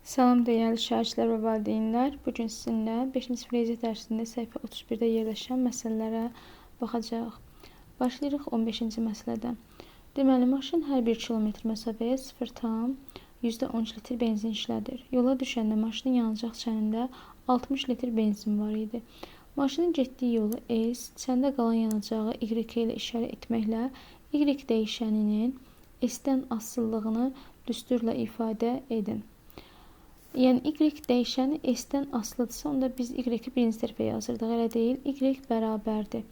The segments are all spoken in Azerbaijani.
Salam dəyərli şagirdlər və valideynlər. Bu gün sizinlə 5-ci sinif riyaziyyat dərsində səhifə 31-də yerləşən məsələlərə baxacağıq. Başlayırıq 15-ci məsələdən. Deməli, maşın hər 1 kilometr məsafəyə 0,13 litr benzin işlədir. Yola düşəndə maşının yanacaq çənində 60 litr benzin var idi. Maşının getdiyi yolu S, çəndə qalan yanacağı Y ilə işarə etməklə Y dəyişəninin S-dən asılılığını düsturla ifadə edin. Yəni, Y dəyişəni S-dən asılıdırsa, onda biz Y-i birinci tərəfə yazırdıq. Elə deyil. Y bərabərdir.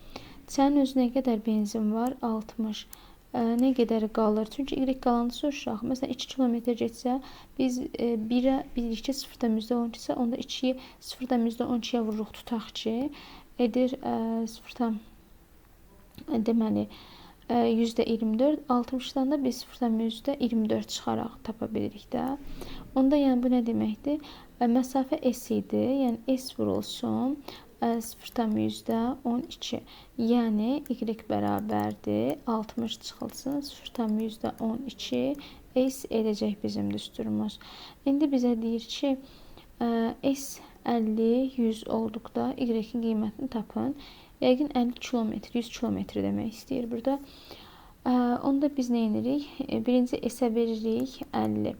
Çənin özü nə qədər benzin var? 60. Nə qədər qalır? Çünki Y qalanı soruşuruq. Məsələn, 2 kilometr getsə, biz 1-ə bilirik ki, 0,12 isə, onda 2-yi 0,12-yə vururuq, tutaq ki, edir 0, deməli, %24, 60-dan da biz 0,24 çıxaraq tapa bilirik də. Onda yəni bu nə deməkdir? Məsafə S idi. Yəni S vurulsun 0,12. Yəni Y bərabərdir. 60 çıxılsın 0,12 S edəcək bizim düsturumuz. İndi bizə deyir ki, S 50, 100 olduqda Y-in qiymətini tapın. Yəqin 50 kilometr, 100 kilometr demək istəyir burada. Onda biz nə edirik? Birinci S-ə veririk 50.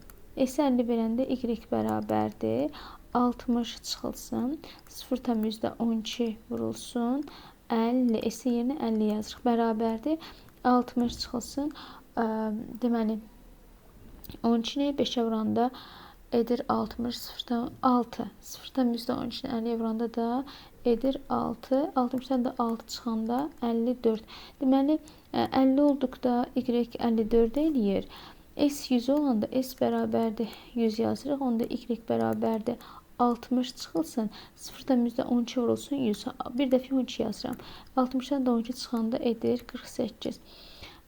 S-ə 50 verəndə Y bərabərdir. 60 çıxılsın. 0,12 vurulsun. 50. S yerinə 50 yazırıq. Bərabərdir. 60 çıxılsın. Deməli, 12-ni 5-ə vuranda edir 60, 0,6. 0,12-ni 50-yə vuranda da edir 6. 60-dan da 6 çıxanda 54. Deməli, 50 olduqda Y 54 eləyir. S 100 olanda S bərabərdir 100 yazırıq. Onda Y bərabərdir 60 çıxılsın. 0,12 vurulsun 100. Bir dəfə 12 yazıram. 60-dan da 12 çıxanda edir 48.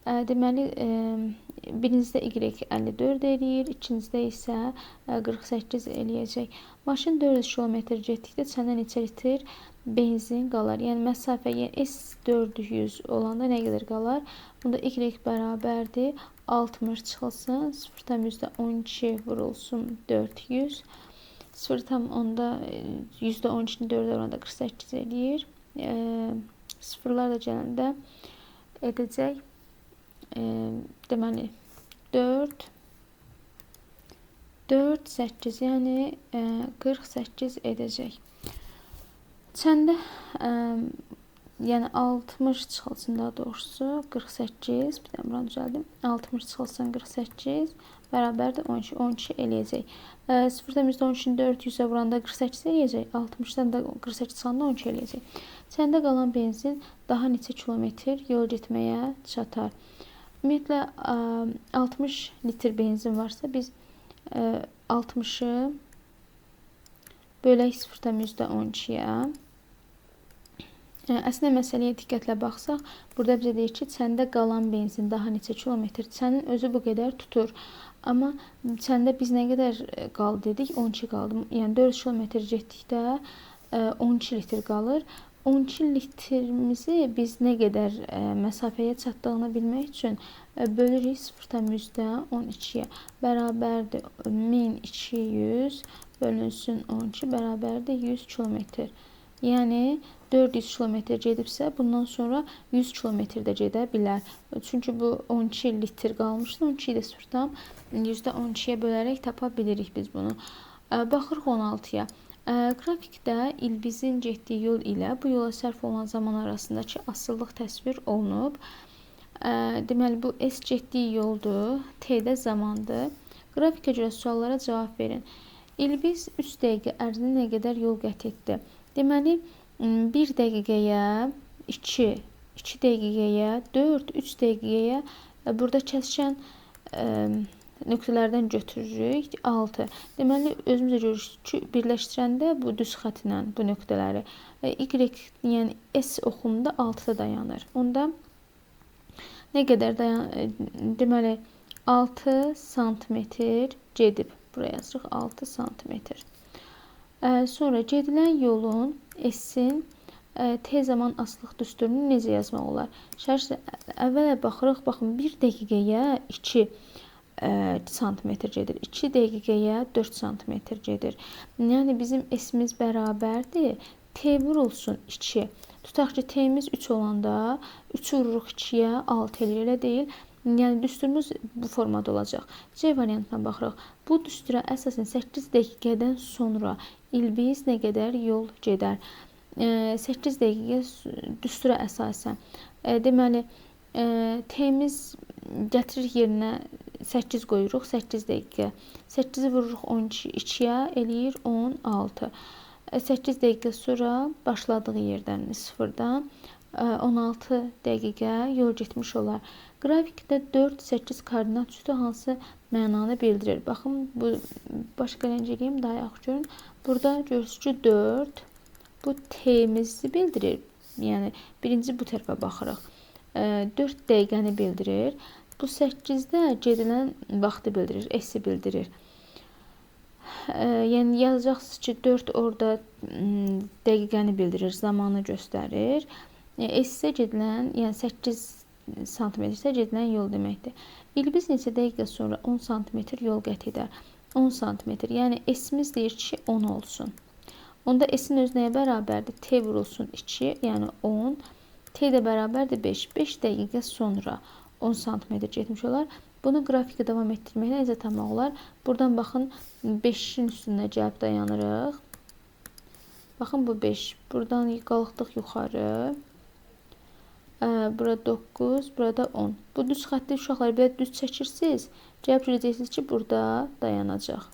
Deməli, birincidə Y 54 eləyir, ikincidə isə 48 eləyəcək. Maşın 400 km getdikdə çəndə neçə litr benzin qalar? Yəni, məsafə, yəni S 400 olanda nə qədər qalar? Bunda Y bərabərdir 60 çıxılsın, 0,12 vurulsun 400. 0,12-ni 4-ə vuranda 48 eləyir. Sıfırlar da gələndə edəcək. Deməli, 4, 4, 8, yəni 48 edəcək. Çəndə, yəni 60 çıxılsın daha doğrusu, 48, bir dənə buranı düzəldim. 60 çıxılsın 48 bərabərdir 12, 12 eləyəcək. 0,12-ni 400-ə vuranda 48 eləyəcək, 60-dan da 48 çıxanda 12 eləyəcək. Çəndə qalan benzin daha neçə kilometr yol getməyə çatar? Ümumiyyətlə, 60 litr benzin varsa, biz 60-ı bölək 0,12-yə. Əslində, məsələyə diqqətlə baxsaq, burada bizə deyir ki, çəndə qalan benzin daha neçə kilometr? Çənin özü bu qədər tutur. Amma çəndə biz nə qədər qaldı dedik? 12 qaldı. Yəni, 4 kilometr getdikdə 12 litr qalır. 12 litrimizi biz nə qədər məsafəyə çatdığını bilmək üçün bölürük 0,12-yə. Bərabərdir 1200 bölünsün 12 bərabərdir 100 kilometr. Yəni, 400 kilometr gedibsə, bundan sonra 100 kilometr də gedə bilər. Çünki bu 12 litr qalmışdı. 12-yi də 0,12-yə bölərək tapa bilirik biz bunu. Baxırıq 16-ya. Qrafikdə İlbizin getdiyi yol ilə bu yola sərf olunan zaman arasındakı asılılıq təsvir olunub. Deməli, bu S getdiyi yoldur, T-də zamandır. Qrafikə görə suallara cavab verin. İlbiz 3 dəqiqə ərzində nə qədər yol qət etdi? Deməli, 1 dəqiqəyə 2, 2 dəqiqəyə 4, 3 dəqiqəyə burada kəsişən nöqtələrdən götürürük 6. Deməli, özümüz də görürük ki, birləşdirəndə bu düz xətt ilə bu nöqtələri Y, yəni S oxunda 6-da dayanır. Onda nə qədər dayan, deməli, 6 santimetr gedib. Buraya yazırıq 6 santimetr. Sonra gedilən yolun S-in T zaman asılılıq düsturunu necə yazmaq olar? Şərtlə, əvvələ baxırıq, baxın, 1 dəqiqəyə 2. santimetr gedir. 2 dəqiqəyə 4 santimetr gedir. Yəni bizim S-imiz bərabərdir. T vurulsun 2. Tutaq ki, T-miz 3 olanda 3-ü vururuq 2-yə, 6 eləyir, elə deyil. Yəni düsturumuz bu formada olacaq. C variantına baxırıq. Bu düstura əsasən 8 dəqiqədən sonra İlbiz nə qədər yol gedər? 8 dəqiqə düstura əsasən. Deməli, T-miz gətiririk yerinə 8 qoyuruq, 8 dəqiqə. 8-i vururuq 12-yə, eləyir 16. 8 dəqiqə sonra başladığı yerdən, sıfırdan 16 dəqiqə yol getmiş olar. Qrafikdə 4-8 koordinat cütü hansı mənanı bildirir? Baxın, bu başqa rəng eləyim, daha yaxşı görün. Burada görürsünüz ki, 4, bu T-mizi bildirir. Yəni, birinci bu tərəfə baxırıq. 4 dəqiqəni bildirir. Bu 8-də gedilən vaxtı bildirir, S-i bildirir. Yəni, yazacaqsınız ki, 4 orada dəqiqəni bildirir, zamanı göstərir. S-ə gedilən, yəni 8 sm isə gedilən yol deməkdir. İlbiz neçə dəqiqə sonra 10 sm yol qət edər? 10 sm. Yəni, S-imiz deyir ki, 10 olsun. Onda S-in özü nəyə bərabərdir? T vurulsun 2, yəni 10. T də bərabərdir 5. 5 dəqiqə sonra 10 sm getmiş olar. Bunu qrafikə davam etdirməklə necə tapmaq olar? Buradan baxın, 5-in üstündə gəlib dayanırıq. Baxın, bu 5. Buradan qalxdıq yuxarı. Bura 9, burada 10. Bu düz xətti uşaqlar belə düz çəkirsiniz. Gəlib görəcəksiniz ki, burada dayanacaq.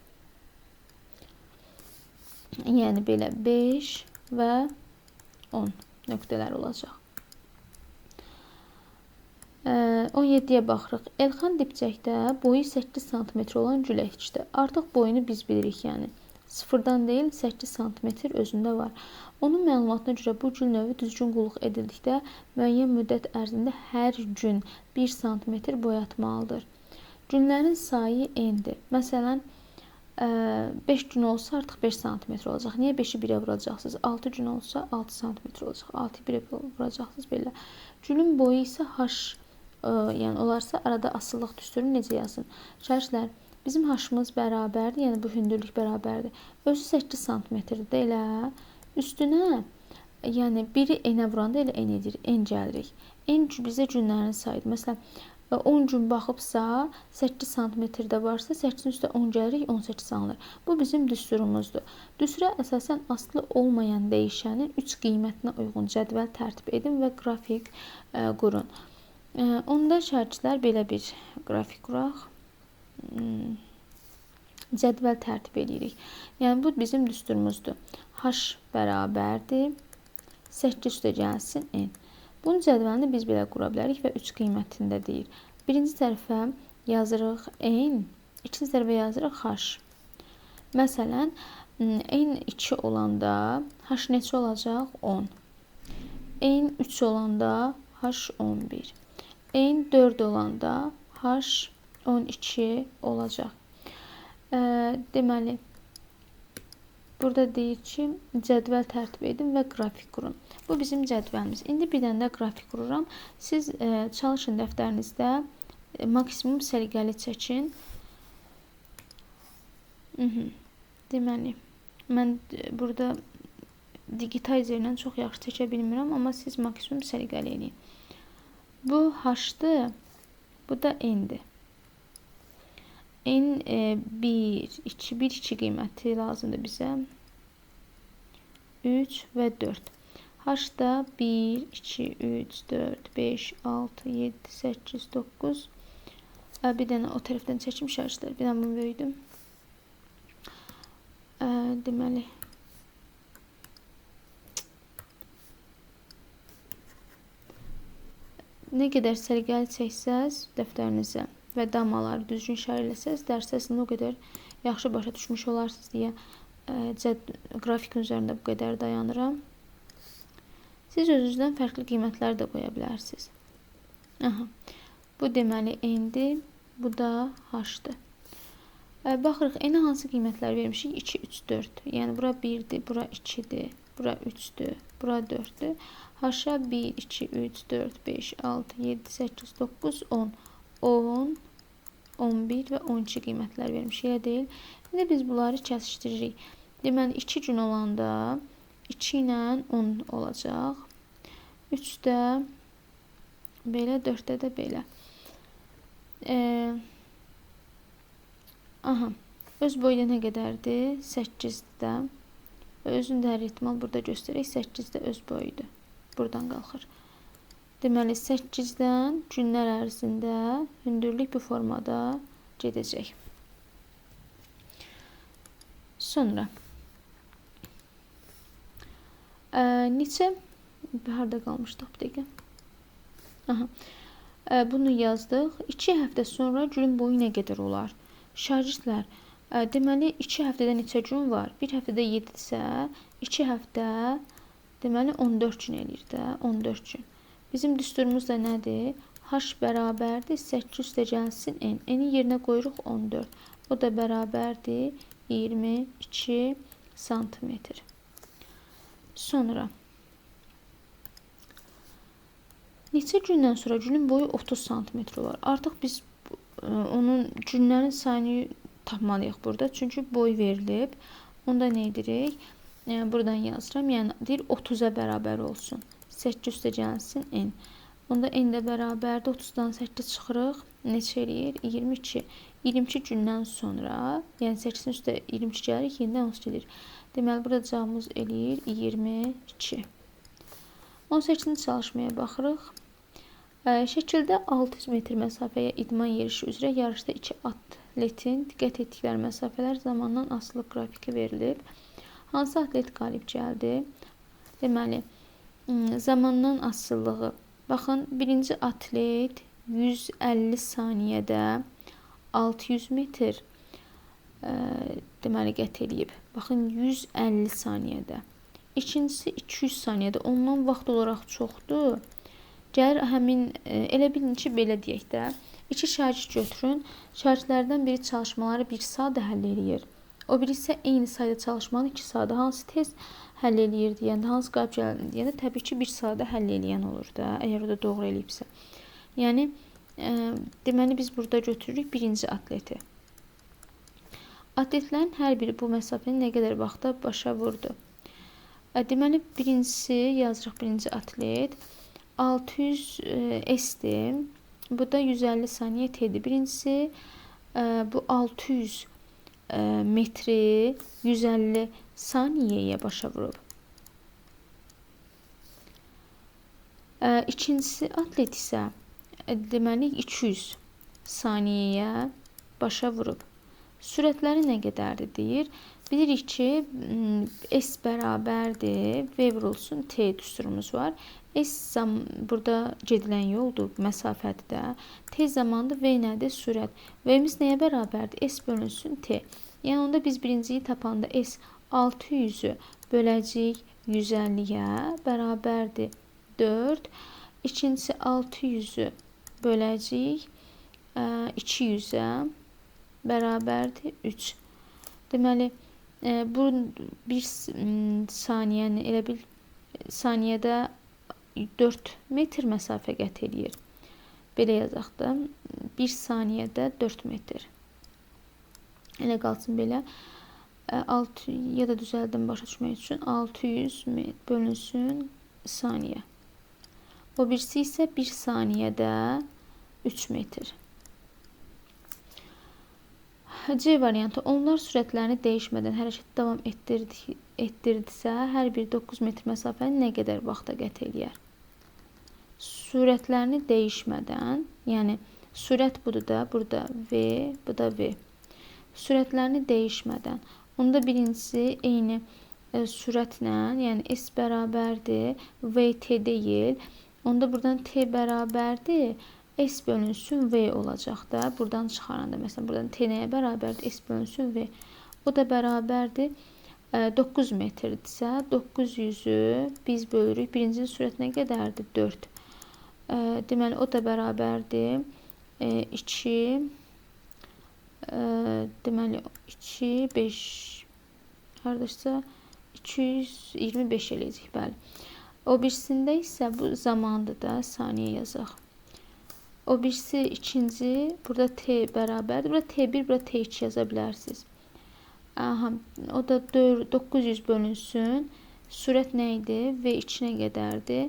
Yəni, belə 5 və 10 nöqtələr olacaq. 17-yə baxırıq. Elxan dipçəkdə boyu 8 sm olan gül əkdi. Artıq boyunu biz bilirik, yəni. Sıfırdan deyil, 8 sm özündə var. Onun məlumatına görə bu gül növü düzgün qulluq edildikdə müəyyən müddət ərzində hər gün 1 sm boyatmalıdır. Günlərin sayı n-dir. Məsələn, 5 gün olsa artıq 5 sm olacaq. Niyə 5-i 1-ə vuracaqsınız? 6 gün olsa 6 sm olacaq. 6-ı 1-ə vuracaqsınız belə. Gülün boyu isə h, yəni olarsa arada asıllıq düsturu necə yazsın? Şərtlər, bizim h-mız bərabərdir, yəni bu hündürlük bərabərdir. Özü 8 sm-dir də elə. Üstünə, yəni biri n-ə vuranda elə n edir, n gəlirik. N bizə günlərin sayıdır. Məsələn, 10 gün baxıbsa, 8 sm-də varsa, 8-in üstə 10 gəlirik, 18 alınır. Bu bizim düsturumuzdur. Düstura əsasən asılı olmayan dəyişənin 3 qiymətinə uyğun cədvəl tərtib edin və qrafik qurun. Onda şərtçilər belə bir qrafik quraq. Cədvəl tərtib edirik. Yəni, bu bizim düsturumuzdur. H bərabərdir. 8 üstə gəlsin N. Bunun cədvəlini biz belə qura bilərik və 3 qiymətində deyir. Birinci tərəfə yazırıq N, ikinci tərəfə yazırıq H. Məsələn, N 2 olanda H neçə olacaq? 10. N 3 olanda H 11. N 4 olanda H 12 olacaq. Deməli, burada deyir ki, cədvəl tərtib edin və qrafik qurun. Bu bizim cədvəlimiz. İndi bir dənə də qrafik qururam. Siz çalışın dəftərinizdə maksimum səliqəli çəkin. Deməli, mən burada digitayzerlə çox yaxşı çəkə bilmirəm, amma siz maksimum səliqəli eləyin. Bu H-dır, bu da N-dir. N 1, 2, 1, 2 qiyməti lazımdır bizə. 3 və 4. H-da 1, 2, 3, 4, 5, 6, 7, 8, 9. Bir dənə o tərəfdən çəkim şərtlər. Bir dənə bunu böyüdüm. Deməli, nə qədər səliqəli çəksəz dəftərinizə və damaları düzgün şərh eləsəz, dərs əslində o qədər yaxşı başa düşmüş olarsınız deyə qrafikin üzərində bu qədər dayanıram. Siz özünüzdən fərqli qiymətlər də qoya bilərsiniz. Aha. Bu deməli N-dir, bu da H-dır. Baxırıq, N-ə hansı qiymətlər vermişik? 2, 3, 4. Yəni, bura 1-dir, bura 2-dir, bura 3-dür, bura 4-dür. H-a 1, 2, 3, 4, 5, 6, 7, 8, 9, 10. 10, 11 və 12 qiymətlər vermiş. Elə deyil. İndi biz bunları kəsişdiririk. Deməli, 2 gün olanda 2 ilə 10 olacaq. 3-də belə, 4-də də belə. Aha, öz boyu da nə qədərdir? 8-də. Özünü də hər ehtimal burada göstərək. 8-də öz boyudur. Buradan qalxır. Deməli, 8-dən günlər ərzində hündürlük bu formada gedəcək. Sonra neçə? Harada qalmışdıq bir dəqiqə? Aha. Bunu yazdıq. 2 həftə sonra gülün boyu nə qədər olar? Şagirdlər, deməli, 2 həftədə neçə gün var? 1 həftədə 7-dirsə, 2 həftə, deməli, 14 gün eləyir də, 14 gün. Bizim düsturumuz da nədir? H bərabərdir 8 üstə gəlsin N. N-in yerinə qoyuruq 14. O da bərabərdir 22 santimetr. Sonra neçə gündən sonra gülün boyu 30 santimetr olar? Artıq biz onun günlərin sayını tapmalıyıq burada. Çünki boy verilib. Onda nə edirik? Buradan yazıram. Yəni, deyir 30-a bərabər olsun. 8 üstə gəlsin N. Onda N də bərabərdir. 30-dan 8 çıxırıq. Neçə eləyir? 22. 22 gündən sonra, yəni 8-in üstə 22 gəlir, yenidən 30 gedir. Deməli, burada cavabımız eləyir 22. 18-ci çalışmaya baxırıq. Şəkildə 600 metr məsafəyə idman yerişi üzrə yarışda 2 atletin diqqət etdikləri məsafələr zamandan asılı qrafiki verilib. Hansı atlet qalib gəldi? Deməli, zamandan asılılığı. Baxın, birinci atlet 150 saniyədə 600 metr deməli, qət eləyib. Baxın, 150 saniyədə. İkincisi 200 saniyədə. Ondan vaxt olaraq çoxdur. Gəlir həmin, elə bilin ki, belə deyək də, 2 şagird götürün. Şagirdlərdən biri çalışmaları 1 saatda həll eləyir. O biri isə eyni sayda çalışmanı 2 saatda. Hansı tez həll eləyir deyəndə, hansı qalib gəlir deyəndə təbii ki, 1 saatda həll eləyən olur da, əgər o da doğru eləyibsə. Yəni, deməli, biz burada götürürük birinci atleti. Atletlərin hər biri bu məsafəni nə qədər vaxtda başa vurdu? Deməli, birincisi, yazırıq birinci atlet. 600 S-dir. Bu da 150 saniyə T-dir. Birincisi, bu 600 metri 150 saniyəyə başa vurub. İkincisi atlet isə deməli 200 saniyəyə başa vurub. Sürətləri nə qədərdir deyir. Bilirik ki, S bərabərdir, V vurulsun T düsturumuz var. S burada gedilən yoldur, məsafədir də. T zamandır, V nədir? Sürət. V-miz nəyə bərabərdir? S bölünsün T. Yəni, onda biz birinciyi tapanda S 600-ü böləcəyik 150-yə bərabərdir 4. İkincisi 600-ü böləcəyik 200-ə bərabərdir 3. Deməli, bu bir saniyəni elə bil saniyədə 4 metr məsafə qət eləyir. Belə yazaq da, 1 saniyədə 4 metr. Elə qalsın belə. 6, ya da düzəldim başa düşmək üçün 600 bölünsün saniyə. O birisi isə 1 saniyədə 3 metr. C variantı. Onlar sürətlərini dəyişmədən hərəkəti davam etdirdisə, hər bir 9 metr məsafəni nə qədər vaxta qət eləyər? Sürətlərini dəyişmədən, yəni sürət budur da, burada V, bu da V. Sürətlərini dəyişmədən. Onda birincisi eyni sürətlə, yəni S bərabərdir, VT deyil. Onda buradan T bərabərdir, S bölünsün V olacaq da. Buradan çıxaranda, məsələn, buradan T nəyə bərabərdir? S bölünsün V. O da bərabərdir 9 metrdirsə, 900-ü biz bölürük. Birincinin sürəti nə qədərdir? 4. Deməli, o da bərabərdir 2, deməli, 2, 5, haradasa 225 eləyəcək, bəli. O birisində isə bu zamandır da, saniyə yazaq. O birisi ikinci, burada T bərabərdir. Burada T1, burada T2 yaza bilərsiniz. Aha, o da 900 bölünsün. Sürət nə idi? V2 nə qədərdir?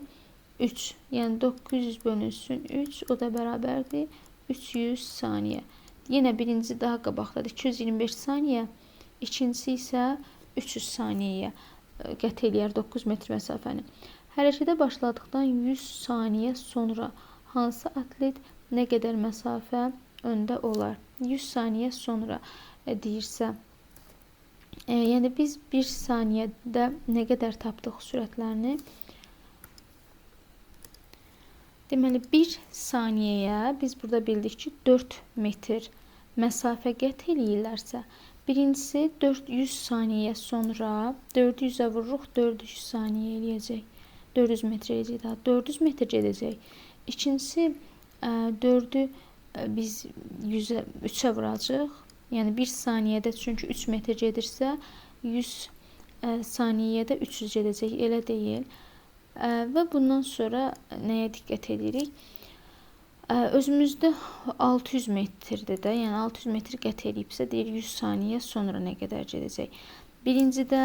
3. Yəni 900 bölünsün 3, o da bərabərdir 300 saniyə. Yenə birinci daha qabaqdadır. 225 saniyə. İkincisi isə 300 saniyəyə qət eləyər 9 metr məsafəni. Hərəkətə başladıqdan 100 saniyə sonra hansı atlet nə qədər məsafə öndə olar? 100 saniyə sonra deyirsə, yəni biz 1 saniyədə nə qədər tapdıq sürətlərini? Deməli, 1 saniyəyə biz burada bildik ki, 4 metr məsafə qət eləyirlərsə, birincisi 400 saniyə sonra 400-ə vururuq, 400 saniyə eləyəcək. 400 metr eləyəcək daha. 400 metr gedəcək. İkincisi 4-ü biz 3-ə vuracaq. Yəni 1 saniyədə çünki 3 metr gedirsə, 100 saniyədə 300 gedəcək. Elə deyil. Və bundan sonra nəyə diqqət edirik? Özümüzdə 600 metrdir də, yəni 600 metr qət eləyibsə, deyir 100 saniyə sonra nə qədər gedəcək. Birincidə,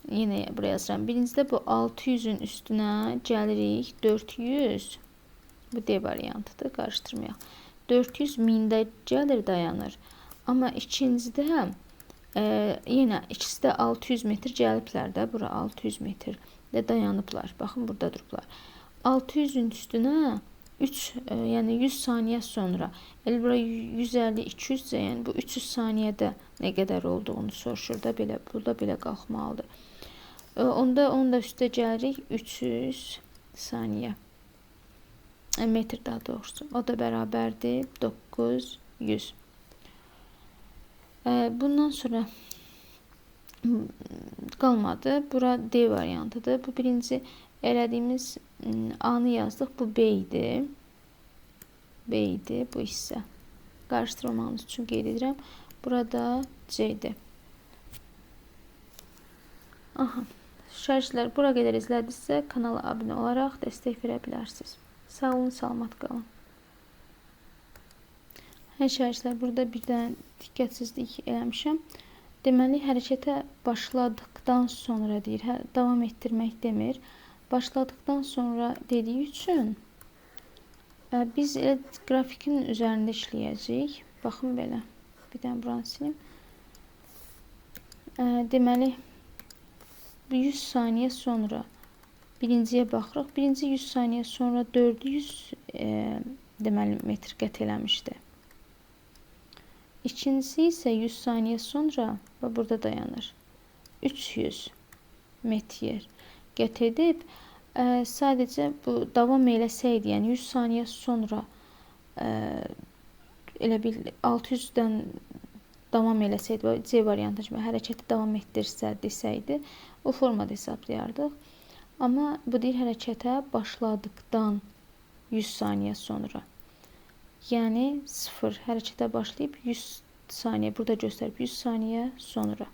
yenə buraya yazıram, birincidə bu 600-ün üstünə gəlirik 400. Bu D variantıdır, qarışdırmayaq. 400 mində gəlir, dayanır. Amma ikincidə, yenə ikisi də 600 metr gəliblər də, bura 600 metrdə dayanıblar. Baxın, burada durublar. 600-ün üstünə 3, yəni 100 saniyə sonra, elə bura 150, 200, yəni bu 300 saniyədə nə qədər olduğunu soruşur da, belə, burada belə qalxmalıdır. Onda onun da üstə gəlirik 300 saniyə, metr daha doğrusu. O da bərabərdir 900. Bundan sonra qalmadı. Bura D variantıdır. Bu birinci elədiyimiz A-nı yazdıq. Bu B idi. B idi bu hissə. Qarışdırmamamız üçün qeyd edirəm. Burada C-dir. Aha. Şərhlər bura qədər izlədinizsə, kanala abunə olaraq dəstək verə bilərsiniz. Sağ olun, salamat qalın. Hə, şərhlər, burada bir dənə diqqətsizlik eləmişəm. Deməli, hərəkətə başladıqdan sonra deyir, davam etdirmək demir. Başladıqdan sonra dediyi üçün biz elə qrafikin üzərində işləyəcəyik. Baxın belə. Bir dənə buranı silim. Deməli, 100 saniyə sonra birinciyə baxırıq. Birinci 100 saniyə sonra 400 deməli, metr qət eləmişdi. İkincisi isə 100 saniyə sonra və burada dayanır. 300 metr qət edib, sadəcə bu davam eləsəydi, yəni 100 saniyə sonra elə bil 600-dən davam eləsəydi, C variantı kimi hərəkəti davam etdirsə desəydi, o formada hesablayardıq. Amma bu deyir hərəkətə başladıqdan 100 saniyə sonra. Yəni 0 hərəkətə başlayıb 100 saniyə, burada göstərib 100 saniyə sonra.